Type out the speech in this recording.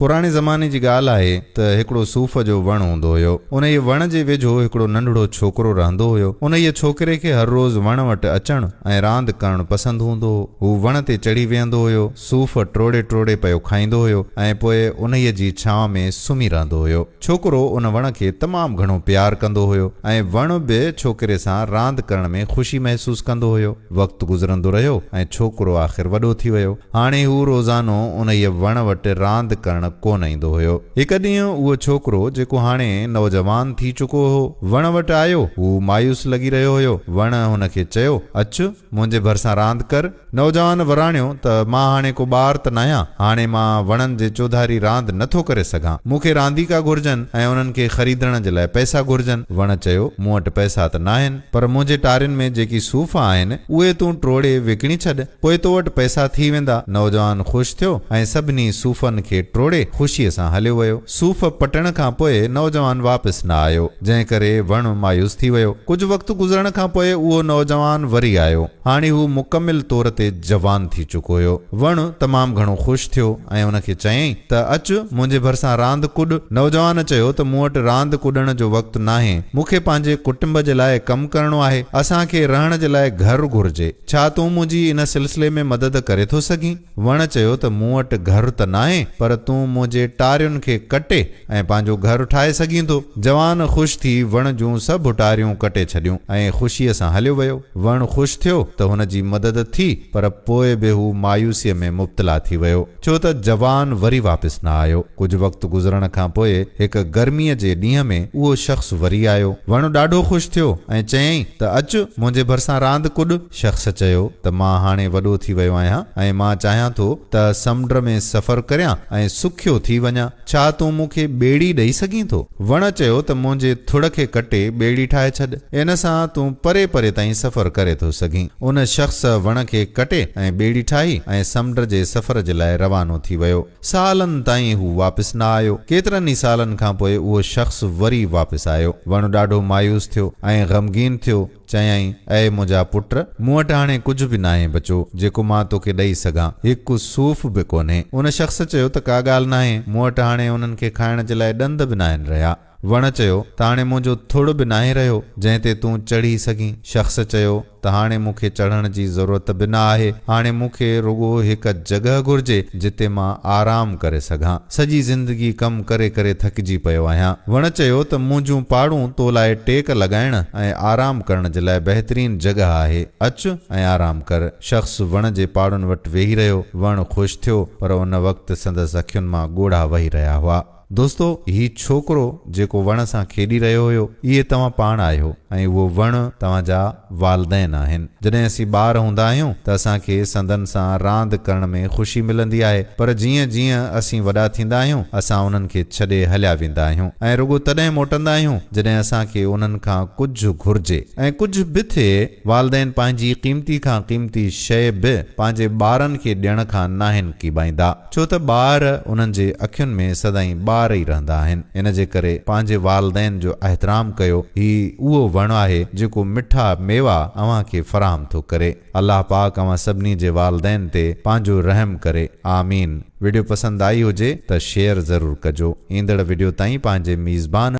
پراڻي زماني جي ڳالهه آهي ته هڪڙو صوف جو وڻ هوندو هيو. انهيء وڻ جي ويجهو هڪڙو ننڍڙو ڇوڪرو رهندو هيو. انهيء ڇوڪري کي هر روز وڻ وٽ اچڻ ۽ راند ڪرڻ پسند هوندو هو. هو وڻ تي چڙهي ويهندو هيو، صوف ٽوڙي ٽوڙي پيو کائيندو هيو ۽ پوء انهيء جي ڇانو ۾ سمهي رهندو هيو. ڇوڪرو ان وڻ کي تمام گهڻو پيار ڪندو هيو ۽ وڻ به ڇوڪري سان راند ڪرڻ ۾ خوشي محسوس ڪندو هيو. وقت گذرندو رهيو ۽ ڇوڪرو آخر وڏو ٿي ويو. هاڻي هو روزانو انهيء وڻ وٽ راند ڪرڻ ڪونه ايندو هيو. هڪ ڏينهن اهو ڇوڪرو، جيڪو هاڻي نوجوان ٿي چڪو هو، وڻ وٽ آيو. هو مايوس لڳي رهيو هيو. وڻ هن کي چيو، اچ، منهنجي ڀرسان راند ڪر. نوجوان وراڻيو ته، مان هاڻي ڪو ٻار ته ناهيان. هاڻي مان وڻن جي چوڌاري راند نه ٿو ڪري سگهان. مون کي رانديڪا گهرجن ۽ انهن کي خريدڻ جي لاء پئسا گهرجن. وڻ چيو، مون وٽ پئسا ته ناهن. پر منهنجي ٽارين ۾ جيڪي صوف آهن، اهي تون ٽوڙي وڪڻي ڇڏ، پوء تو وٽ پئسا ٿي ويندا. نوجوان خوش ٿيو ۽ سڀني صوفن کي ٽوڙي خوشيء سان هليو ويو. صوف پٽڻ کان پوء نوجوان واپس نه آيو، جنهن ڪري وڻ مايوس ٿي ويو. ڪجهه وقت گذرڻ کان پوء اهو نوجوان وري آيو. هاڻي هو مڪمل طور تي جوان ٿي چڪو هيو. وڻ تمام گهڻو خوش ٿيو ۽ ان کي چيائين ته اچ منهنجي ڀرسان راند ڪڏ. نوجوان چيو ته مون وٽ راند ڪڏڻ جو وقت ناهي. مون کي پنهنجي ڪٽنب جي لاء ڪم ڪرڻو آهي. اسان کي رهڻ جي لاء گهر گهرجي. ڇا تون منهنجي ان سلسلي ۾ مدد ڪري ٿو سگهين؟ وڻ چيو ته مون وٽ گهر ته ناهي پر تون منهنجي ٽارين کي ڪٽي ۽ پنهنجو گهر ٺاهي سگهين ٿو. جوان خوش ٿي وڻ جون سڀ ٽاريون ڪٽي ڇڏيون ۽ خوشيء سان هليو ويو. وڻ خوش ٿيو ته هن جي مدد ٿي پر پوء به هو مايوسيء ۾ مبتلا ٿي ويو ڇو ته جوان وري واپس نه آيو. ڪجهه وقت گذرڻ کان پوء هڪ گرميء جي ڏينهن ۾ اهو شخص وري آيو. وڻ ڏاڍو خوش ٿيو ۽ چيائين ته اچ منهنجي ڀرسان راند ڪڏ. شخص چيو ته مان هاڻي وڏو ٿي ويو آهيان ۽ مان چاهيان ٿو ته سمنڊ ۾ سفر ڪريان ۽ سکيو ٿي وڃان. ڇا تون مون کي ٻيڙي ڏئي سگهين ٿو؟ وڻ چيو ته منهنجي ٿڙ کي ڪٽي ٻيڙي ٺاهي ڇڏ. ان سان تون پري پري تائين سفر ڪري ٿو سگهين. ان شخص وڻ کي ڪٽي ۽ ٻيڙي ٺاهي ۽ سمنڊ جي سفر جي لاء روانو ٿي ويو. سالن تائين هو واپس نه آيو. ڪيترن ئي سالن کان پوء اهو شخص وري واپس آيو. وڻ ڏاڍو مايوس ٿيو ۽ غمگين ٿيو. چيائين، اي منهنجا پٽ! مون وٽ هاڻي ڪجهه به ناهي بچو، جيڪو مان توکي ڏئي سگهان. هڪ صوف به ڪونهي. ان شخص چيو ته ڪا ڳالهه ناهي، مون وٽ هاڻي انهن کي کائڻ جي لاء ڏند به ناهن رهيا. وڻ چيو ته هاڻي منهنجو ٿڙ به ناهي رهيو، جنهن تي تون چڙهي سگهين. شخص چيو ته هاڻي مون کي چڙهڻ جي ضرورت به نه آهي، هاڻي مون کي رڳو هڪ جڳهه گهرجي، جتي مان آرام ڪري سگهان. سڄي زندگي ڪم ڪري ڪري ٿڪجي پيو آهيان. وڻ چيو ته منهنجون پاڙون تو لاء ٽيڪ لڳائڻ ۽ آرام ڪرڻ جي لاء بهترين جڳهه آهي. اچ ۽ آرام ڪر. شخص وڻ جي پاڙن وٽ ويهي رهيو. وڻ خوش ٿيو پر ان وقت سندس اکين مان ڳوڙها وهي رهيا هئا. دوستو! هي ڇوڪرو جيڪو وڻ سان کيڏي رهيو هيو، اهي توهان پاڻ آهيو ۽ اهو وڻ توهان جا والدين آهن. جڏهن اسين ٻار هوندا آهيون ته اسان کي سندن سان راند ڪرڻ ۾ خوشي ملندي آهي پر جيئن جيئن اسين وڏا ٿيندا آهيون اسان انهن کي ڇڏي هليا ويندا آهيون ۽ رڳو تڏهن موٽندا آهيون جڏهن اسان کي انهن کان ڪجهه گهرجي ۽ ڪجهه به ٿئي والدين پنهنجي قيمتي کان قيمتي شيء به پنهنجي ٻارن کي ڏيڻ کان ناهن ڪيٻائيندا. ڇو ته ٻار انهن جي اکين ۾ سدائين ٻار ئي رهندا آهن. ان جي ڪري پنهنجي والدين جو احترام ڪيو. هي اهو وڻ آهي جيڪو مٺا ميوا اوهان کي فراهم ٿو ڪري. الله پاڪ اوهان سڀني جي والدين تي پنهنجو رحم ڪري. آمين. وڊيو پسند آئي هجي ته شيئر ضرور ڪجو. ايندڙ وڊيو تائين پنهنجي ميزبان.